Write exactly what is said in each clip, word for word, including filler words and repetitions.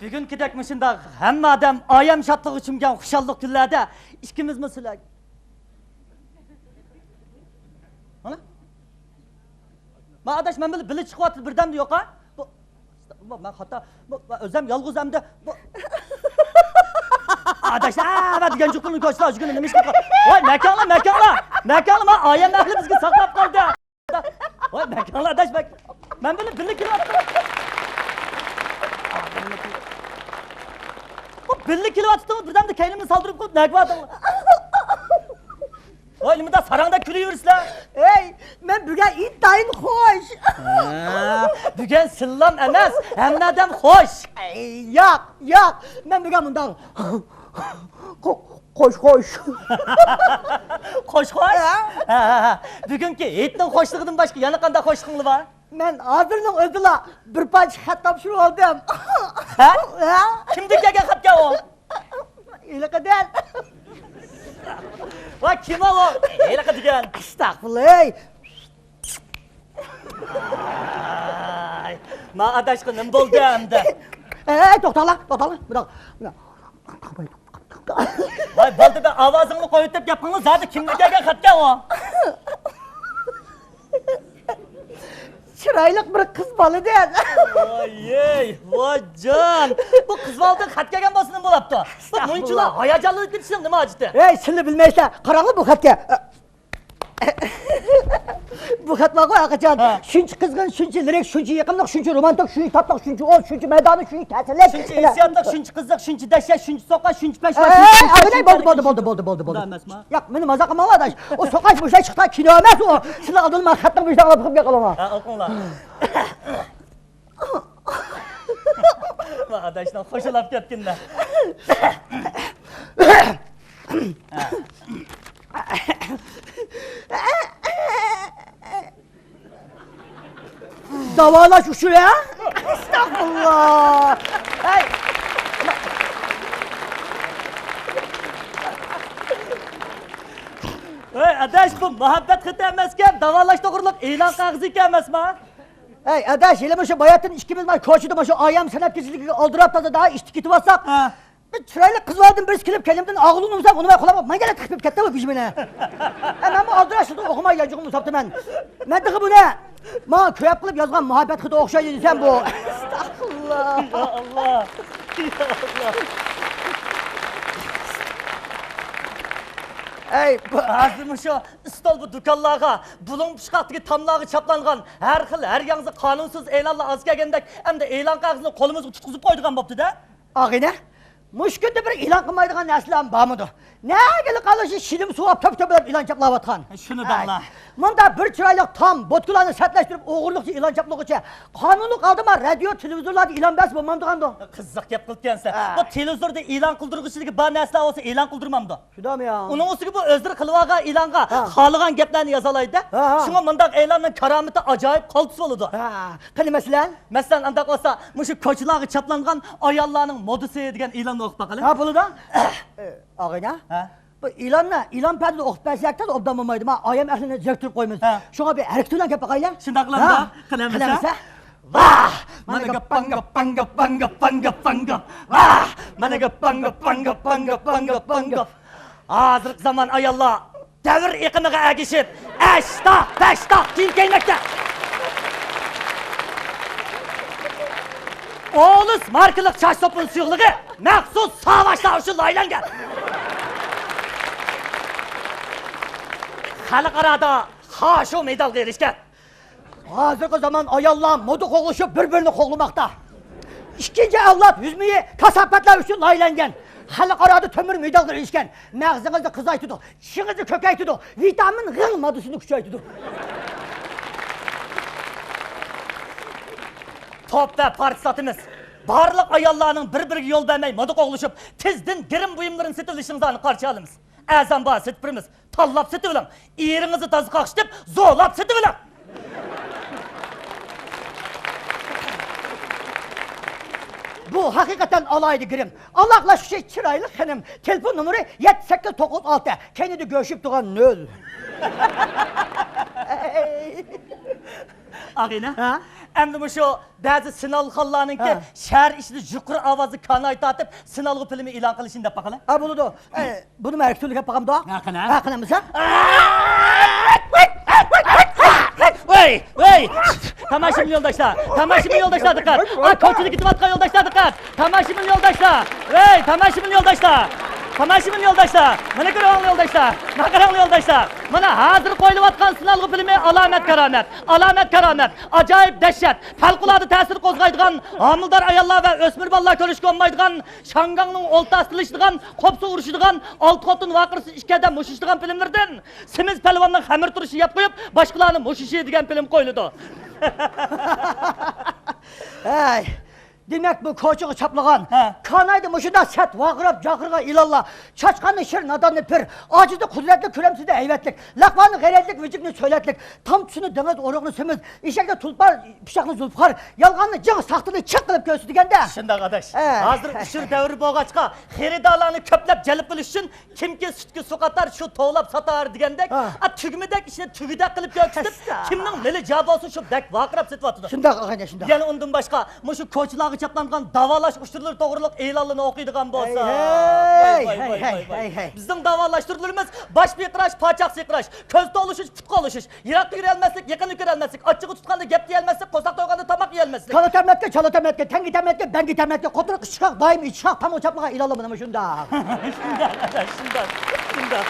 بۈگۈنكىدەك مۇشۇنداق ھەممە ئادەم ئايەم شادلىقىغا چۆمگەن خۇشاللىق كۈنلەردە ئىككىمىزمۇ سىلەر. مانا. ما ئاداش، مەن بىلەن بىللە چىقىۋاتىدۇ بىردەمدە يوقا. بۇ، بۇ، مەن خاتا. بۇ، بۇ ئۆزۈم يالغۇز ئەمدى. بۇ. ئاداش، ئا، مەن دېگەن جۇقۇمنى كۆرسىلا، شۇ كۈنى نېمە ئىش قىلغان؟ ۋاي، مەكەڭلا، مەكەڭلا، مەكەڭلا، ما ئايەم ئەھلى بىزگە ساقلاپ قالدى. ۋاي، مەكەڭلا، ئاداش، مەك-، مەن بىلەن بىللە كېلىۋاتىدۇ. بۇ بىللە كېلىۋاتىدۇ، بىردەمدە كەينىمنى سالدۇرۇپ قويۇپ، نەگە باردىڭلار؟ ۋاي، نېمىدا ساراڭدا كۈلۈۋېرىسىلەر؟ ھەي، مەن بۈگۈن ئىنتايىن خوش. ھە، بۈگۈن سىللام ئەمەس، ھەممە ئادەم خوش. ئەي، ياق، ياق، مەن بۈگۈن مۇنداق خو-، خوش، خوش. خوش، خوش؟ ھە. ھە، ھە، ھە. بۈگۈنكى ھېيتنىڭ خوشلۇقىدىن باشقا يەنە قانداق خوشلۇقۇڭلار بار؟ مەن ھازىرنىڭ ئۆزىلا بىر پارچە خەت تاپشۇرۇپ ئالدىم. خەت؟ ھە؟ كىمدىن كەلگەن خەتكەن ئۇ؟ ھېلىقىدىن. ۋاي، كىم ئۇ؟ ھېلىقى دېگەن. ئەستەغپۇرۇللا. ئاي، ما ئاداشقا نېمە بولدى ئەمدى؟ ئەي، توختاڭلار، توختاڭلار. مۇنداق، مۇنداق. ۋاي، بالدۇر بىر ئاۋازىڭنى قويۇۋېتىپ گەپ قىلىڭ، زادى كىمدىن كەلگەن خەتكەن ئۇ؟ چىرايلىق بىر قىز بالىدىن. ۋايەي، ۋايجان. بۇ قىز بالىدىن خەت كەلگەن بولسا نېمە بولاپتۇ؟ بۇ مۇنچىلا ھاياجانلىنىپ كېتىشنىڭ نېمە ھاجىتى؟ ھەي، سىلى بىلمەيسىلەر. قاراڭلار بۇ خەتكە. بۇ خەت بارغۇ ھەرقاچان. ھە. شۇنچە قىزغىن، شۇنچە لىرىك، شۇنچە يېقىملىق، شۇنچە رومانتىك، شۇنچە تاتلىق، شۇنچە ئوز، شۇنچە مەردانە، شۇنچە تەسىرلىك. شۇنچە ھېسسىياتلىق، شۇنچە قىزىق، شۇنچە دەھشەت، شۇنچە سوققان، شۇنچە پەشۋا، شۇنچە ئەي، ئەبىدەي، بولدى، بولدى، بولدى، بولدى، بولدى، بولدى. ئۇنداق ئەمەسما؟ ياق، مېنى مازاق قىلماڭلار، ئاداش. ئۇ سوقاش مۇشۇ چىققان كىنو ئەمەس ئۇ. سىلەر ئالدىن ماڭا خەتنىڭ مۇشۇنداق قىلىپ بېقىڭلار. ھە، ئوقۇڭلار. ما ئاداشنىڭ خوشلاپ كەتكىنىدە. داۋالاش ئۇچۇرى، ھە؟ ئەستەغپۇرۇللا. ھەي. ھەي، ئاداش، بۇ مۇھەببەت خېتى ئەمەسكەن، داۋالاش توغرۇلۇق ئېلان قەغىزى ئىكەن ئەمەسما؟ ھەي، ئاداش، ھېلى مۇشۇ باياتىن ئىككىمىز مانا كوچىدا مۇشۇ ئايەم سەنئەت كېچىلىكىگە ئالدىراپ تازا دائىم ئىشتىن كېتىۋاتساق، ھە. بىر چىرايلىق قىز بالالاردىن بىرسى كېلىپ، كەينىمدىن ئاغۇلۇڭنى ئۇرسام، ئۇنىماي قولاپ ماڭا تېقىپ كەتتى بۇ بىژمىنى. ھە، مەنمۇ ئالدىراش تۇردۇم، ئوقۇماي يانچۇقۇمنى ئۇزارتىمەن. مەن تېخى بۇنى ماڭا كۆرەپ قىلىپ يازغان مۇھەببەت خېتى ئوخشايدۇ دېسەم بۇ. ئەستەغپۇرۇللا. يا ئاللا. يا ئاللا. ئەي، بۇ ھازىر مۇشۇ ئىستول بۇ دۇكانلارغا، بۇلۇڭ پۇچقاقتىكى تاملارغا چاپلانغان ھەر خىل، ھەر ياڭزا قانۇنسىز ئېلانلار ئاز كەلگەندەك، ئەمدى ئېلان قەغىزىنى قولىمىزغا تۇتقۇزۇپ قويىدىغان بوپتۇ-دە. ئاغىنە، مۇشۇ كۈندە بىر ئېلان قىلمايدىغان نەرسىلەرمۇ بارمىدۇ؟ نەگىلا قالىشى شىلىم سۇۋاپ تۆپ-تۆپىلەپ ئېلان چاپلاۋاتقان. شۇنى دەڭلار. مۇنداق بىر چىرايلىق تام، بوتكىلارنى سەتلەشتۈرۈپ ئوغرىلىقچە ئېلان چاپلىغۇچە، قانۇنلۇق ھالدىمۇ رادىيو، تېلېۋىزورلاردا ئېلان بەرسە بولمامدىغاندۇ؟ قىزىق گەپ قىلىپكەنسەن. ھە. بۇ تېلېۋىزوردا ئېلان قىلدۇرغۇچىلىكى بار نەرسىلەر بولسا ئېلان قىلدۇرمامدۇ؟ شۇنداقمۇ يا؟ ئۇنىڭ ئۈستىگە بۇ ئۆزلىرى قىلىۋالغان ئېلانغا ھە. خالىغان گەپلەرنى يازالايدۇ-دە. ھە، ھە. شۇڭا مۇنداق ئېلاننىڭ كارامىتى ئاجايىپ قالتىس بولىدۇ. ھە. قېنى مەسىلەن؟ مەسىلەن، ئانداق بولسا، مۇشۇ كوچىلارغا چاپلانغان ئاياللارنىڭ مودىسى دېگەن ئېلاننى ئوقۇپ باقىلى. ھە، بولىدۇ. ئاغىنە. ھە؟ بۇ ئېلاننى، ئېلان پەدىدە ئوقۇپ بەرسەك تازا ئوبدان بولمايدۇ. ما ئايەم ئەھلىنى زېرىكتۈرۈپ قويىمىز. ھە. شۇڭا بىر ھەرىكىتى بىلەن گەپ باقايلى. شۇنداق قىلامدا؟ ھە؟ قىلامسا؟ ۋاھ! مانا گاپاڭ، گاپاڭ، گاپاڭ، گاپاڭ، گاپاڭ، گاپاڭ. ۋاھ! مانا گاپاڭ، گاپاڭ، گاپاڭ، گاپاڭ، گاپاڭ، گاپ. ھازىرقى زامان ئاياللار دەۋر ئېقىمىغا ئەگىشىپ، ئەشتاق، پەشتاق كىيىم كىيمەكتە. ئولۇس ماركىلىق چاچ سوپۇن سۇيۇقلۇقى مەخسۇس ساۋاشلار ئۈچۈن لايىھەلەنگەن. خەلقئارادا خاشۇ مېدالغا ئېرىشكەن. ھازىرقى زامان ئاياللار مودا قوغلىشىپ بىر-بىرىنى قوغلىماقتا. ئىككىنچى ئەۋلاد يۈز مېيى كاساپەتلەر ئۈچۈن لايىھەلەنگەن. خەلقئارادا تۆمۈر مېدالغا ئېرىشكەن. مەغزىڭىزنى قىزارتىدۇ، چىشىڭىزنى كۆكەيتىدۇ، ۋىتامىن غىڭ ماددىسىنى كۈچەيتىدۇ. توپ ۋە پارچە ساتىمىز. بارلىق ئاياللارنىڭ بىر-بىرىگە يول بەرمەي مودا قوغلىشىپ، تېزدىن گىرىم بۇيۇملىرىنى سېتىۋېلىشىڭلارنى قارشى ئالىمىز. ئەرزان باھا سېتىپ بېرىمىز. تاللاپ سېتىۋېلىڭ. ئېرىڭىزنى تازا قاقشىتىپ، زورلاپ سېتىۋېلىڭ. بۇ ھەقىقەتەن ئالاھىدە گىرىم. ئالاقىلەشكۈچى چىرايلىق خېنىم. تېلېفون نومۇرى يەتتە سەككىز توققۇز ئالتە. كەينىدە گۆشۈپ تۇرغان نۆل. ئاغىنە، ھە؟ ئەمدى مۇشۇ بەزى سىنالغۇخانلارنىڭكى ھە. شەھەر ئىچىدە يۇقىرى ئاۋازدا كاناي تارتىپ، سىنالغۇ فىلىمى ئېلان قىلىشىنى دەپ باقىلى. ھە، بولىدۇ. ئە، بۇنىمۇ ھەرگىز تۈرلۈك گەپ قىلغانمىدۇ؟ ھە، قېنى. ھە، قېنى، مىسال. ۋەي، ۋەي! تاماشىبىن يولداشلار، تاماشىبىن يولداشلار، دىققەت! ئا، كوچىدا كېتىۋاتقان يولداشلار، دىققەت! تاماشىبىن يولداشلار، ۋەي، تاماشىبىن يولداشلار! تاماشىبىن يولداشلار، مانا كۆرۈڭلار يولداشلار، مانا قاراڭلار يولداشلار! مانا ھازىر قويۇلۇۋاتقان سىنالغۇ فىلىمى ئالامەت كارامەت، ئالامەت كارامەت، ئاجايىپ دەھشەت، پەۋقۇلئاددە تەسىر قوزغايدىغان، ھامىلىدار ئاياللار ۋە ئۆسمۈر بالىلار كۆرۈشكە بولمايدىغان، شاڭگاڭنىڭ ئولتۇراسىدا تىلىشىدىغان، قوپسا ئۇرۇشىدىغان، ئالتە خوتۇن ۋارقىرىسا ئىككى ئادەم مۇشتلىشىدىغان فىلىملىرىدىن سېمىز پەلۋاننىڭ خەمىرتۇرۇشى يەپ قويۇپ، باشقىلارنى مۇشۇشى دېگەن فىلىم قويۇلىدۇ. ھەي، دېمەك، بۇ كوچىغا چاپلىغان ھە. كانايدا مۇشۇنداق سەت ۋارقىراپ جارقىرىغان ئېلانلار، چاچقاننى شىر، ناداننى پىر، ئاجىزنى قۇدرەتلىك، كۆرەمسىزنى ھەيۋەتلىك، لەقۋاننى غەيرەتلىك، ۋىجىكنى سۆلەتلىك، تام تۈسىنى دېڭىز، ئورۇقنى سېمىز، ئېشەكنى تۇلپار، پىچاقنى زۇلپىقار، يالغاننى جىڭ، ساختىنى چىق قىلىپ كۆرسىتىدىكەندە. شۇنداق ئاداش. ھە. ھازىر ئۇچۇر دەۋرى بولغاچقا، خېرىدارلارنى كۆپلەپ جەلپ قىلىش ئۈچۈن كىمكى سۈتكە سۇ قاتار، شۇ توۋلاپ ساتار دېگەندەك، ھە. ئا، تۈگمىدەك ئىشنى تۈگىدەك قىلىپ كۆرسىتىپ، ئەستا. كىمنىڭ مېلى جار بولسۇن، شۇ بەك ۋارقىراپ سېتىۋاتىدۇ. شۇنداق، ئاغىنە، شۇنداق. يەنە ئۇندىن باشقا، مۇشۇ كوچىلارغا چاپلانغان داۋالاش ئۇچۇرلىرى توغرىلىق ئېلانلارنى ئوقۇيدىغان بولسا. ھەي، ۋاي، ۋاي، ھەي، ۋاي، ھەي، ۋاي، ھەي، ۋاي. ھەي. بىزنىڭ داۋالاش تۈرلىرىمىز باش پىقىراش، پاچاق سىقىراش، كۆز توغلىشىش، پۇت قوغلىشىش، يىراققا يۈرەلمەسلىك، يېقىنغا كۆرەلمەسلىك، ئاچچىقى تۇتقاندا گەپ دېيەلمەسلىك، قورساق تويغاندا تاماق يېيەلمەسلىك. كالا تەمەتكە، چالا تەمەتكە، تەڭگە تەمەتكە، بەڭگە تەمەتكە، قوتۇرۇق ئىچىشقاق، دائىم ئىچىشقاق، تامغا چاپلىغان ئېلانلار مانا مۇشۇنداق. شۇنداق، شۇنداق، شۇنداق.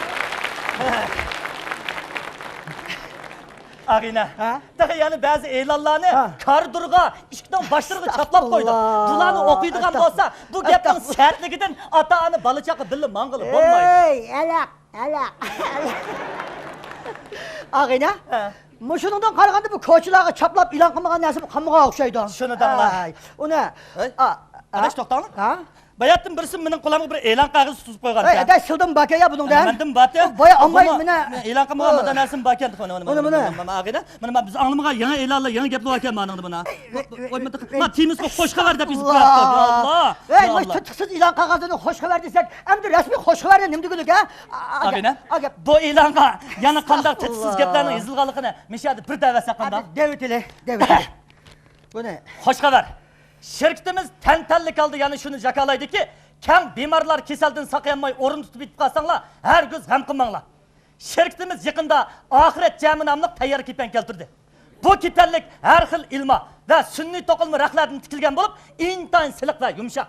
ئاغىنە، ھە؟ تېخى يەنە بەزى ئېلانلارنى ھە. كاردۇرغا، ئىشىكنىڭ باشلىرىغا چاپلاپ قويدۇق. ئەستەغپۇرۇللا. بۇلارنى ئوقۇيدىغان ئەستەغپۇرۇللا. بولسا، بۇ گەپنىڭ ئەستەغپۇرۇللا. سەتلىكىدىن ئاتا-ئانا، بالا-چاقا بىللە ماڭغىلى بولمايدۇ. ئەي، ئەلەق. ئەلە، ئەلە. ئاغىنە، ھە. مۇشۇنىڭدىن قارىغاندا بۇ كوچىلارغا چاپلاپ ئېلان قىلمىغان نەرسە قالمىغان ئوخشايدۇ. شۇنى دەڭلار. ئاي، ئۇنى، ھەي؟ ئا، ئا، ئاداش، توختاڭلار. ھە؟ باياتتىن بىرسى مېنىڭ قولۇمغا بىر ئېلان قەغىزى تۇتۇپ قويغان ھەي، ئىكەن. ئاداش، سىلدىن باركەن يا بۇنىڭدا. ئەنە مەندىن بارتى. بايا ئالماي بۇمۇ مېنى ئېلان قىلمىغان بۇ. مۇنداق نەرسىمۇ باركەن. مانا، مانا، مانا، مانا، مانا، ئاغىنە. مانا، مانا، بىز ئاڭلىمىغان يېڭى ئېلانلار، يېڭى گەپلەر باركەن مانىڭدا مانا. ۋاي، ۋاي، ۋاي، ما، تېمىسىغا خوش خەۋەر دەپ يېزىپ قويۇپتۇ. يا ئاللا. ۋەي، يا مۇشۇ ئاللا. تۇتۇقسىز ئېلان قەغەزىنى خوش خەۋەر دېسەك، ئەمدى رەسمىي خوش خەۋەرنى نېمە دېگۈلۈك، ھە؟ ئا، ئا، ئاغىنە، ئا، گەپ. بۇ ئېلانغا يەنە قانداق تېتىقسىز ئەستەغپۇرۇللا. گەپلەرنىڭ يېزىلغانلىقىنى مىشەدە بىر دەۋەتسەك قانداق؟ دەۋېتىلى، دەۋېتىلى. بۇنى. خوش خەۋەر. شىركىتىمىز تەنتەنىلىك ھالدا يەنە شۇنى جاكارلايدۇكى، كەڭ بىمارلار كېسەلدىن ساقىيالماي ئورۇن تۇتۇپ يېتىپ قالساڭلار، ھەرگىز غەم قىلماڭلار. شىركىتىمىز يېقىندا ئاخىرەت جەمى ناملىق تەييار كېپەن كەلتۈردى. بۇ كېپەنلىك ھەر خىل ئىلما ۋە سۈنئىي توقۇلما رەختلەردىن تىكىلگەن بولۇپ، ئىنتايىن سىلىق ۋە يۇمشاق.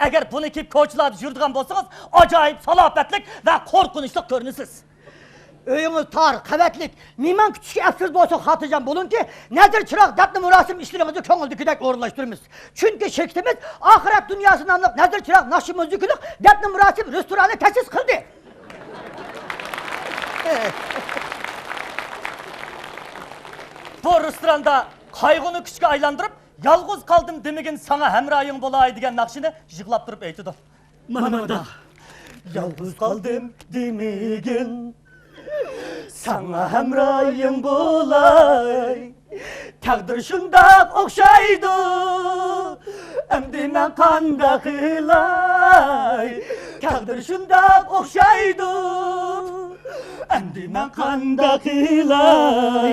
ئەگەر بۇنى كىيىپ كوچىلاردا يۈرىدىغان بولسىڭىز، ئاجايىپ سالاپەتلىك ۋە قورقۇنچلۇق كۆرۈنىسىز. ئۆيىڭىز تار، قەۋەتلىك، مېھمان كۈتۈشكە ئەپسىز بولسۇن، خاتىرجەم بولۇڭكى، نەزىر چىراغ، دەپنە مۇراسىم ئىشلىرىڭىزنى كۆڭۈلدىكىدەك ئورۇنلاشتۇرىمىز. چۈنكى شىركىتىمىز ئاخىرەت دۇنياسى ناملىق نەزىر چىراغ ناخشا مۇزىكىلىق دەپنە مۇراسىم رېستورانى تەسىس قىلدى. بۇ رېستوراندا قايغۇنى كۈچكە ئايلاندۇرۇپ، يالغۇز قالدىم دېمىگىن، ساڭا ھەمراھىڭ بولاي دېگەن ناخشىنى يىغلاپ تۇرۇپ ئېيتىدۇ. مانا مۇنداق. يالغۇز قالدىم دېمىگىن، ساڭا ھەمراھىڭ بولاي. تەقدىر شۇنداق ئوخشايدۇ، ئەمدى مەن قانداق قىلاي؟ تەقدىر شۇنداق ئوخشايدۇ، ئەمدى مەن قانداق قىلاي؟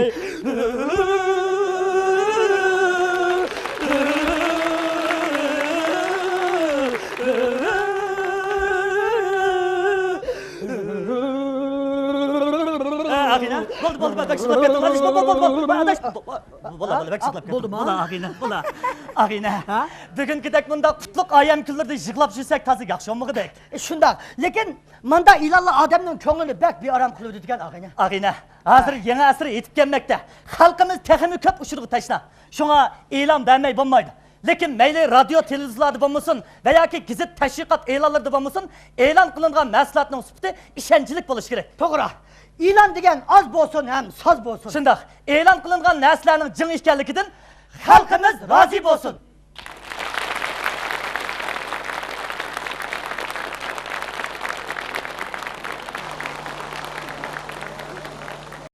ئاغىنە، بولدى، بولدى، بەك سىقلاپ كەتتىڭ. بولدى، بولدى، بولدى، بولدى، بەك سىقلاپ كەتتىڭ. بولدى، بولدى، ئاغىنە، بولدى. ئاغىنە، بۈگۈنكىدەك مۇنداق قۇتلۇق ئايەم كۈنلىرىدە يىغلاپ يۈرسەك تازا ياخشى بولمىغۇدەك. شۇنداق، لېكىن مۇنداق ئېلانلار ئادەمنىڭ كۆڭلىنى بەك بىئارام قىلىۋېتىدىكەن، ئاغىنە. ئاغىنە، ھازىر يېڭى ئەسىر يېتىپ كەلمەكتە. خەلقىمىز تېخىمۇ كۆپ ئۇچۇرغا تەشنا. شۇڭا ئېلان بەرمەي بولمايدۇ. لېكىن مەيلى رادىيو، تېلېۋىزورلاردا بولمىسۇن ۋە ياكى گېزىت، تەشۋىقات ئېلانلىرىدا بولمىسۇن، ئېلان قىلىنغان مەھسۇلاتنىڭ سۈپىتى ئىشەنچلىك بولۇشى كېرەك. توغرا. ئېلان دېگەن ئاز بولسۇن ھەم ساز بولسۇن. شۇنداق. ئېلان قىلىنغان نەرسىلەرنىڭ جىڭ ئىكەنلىكىدىن خەلقىمىز رازى بولسۇن.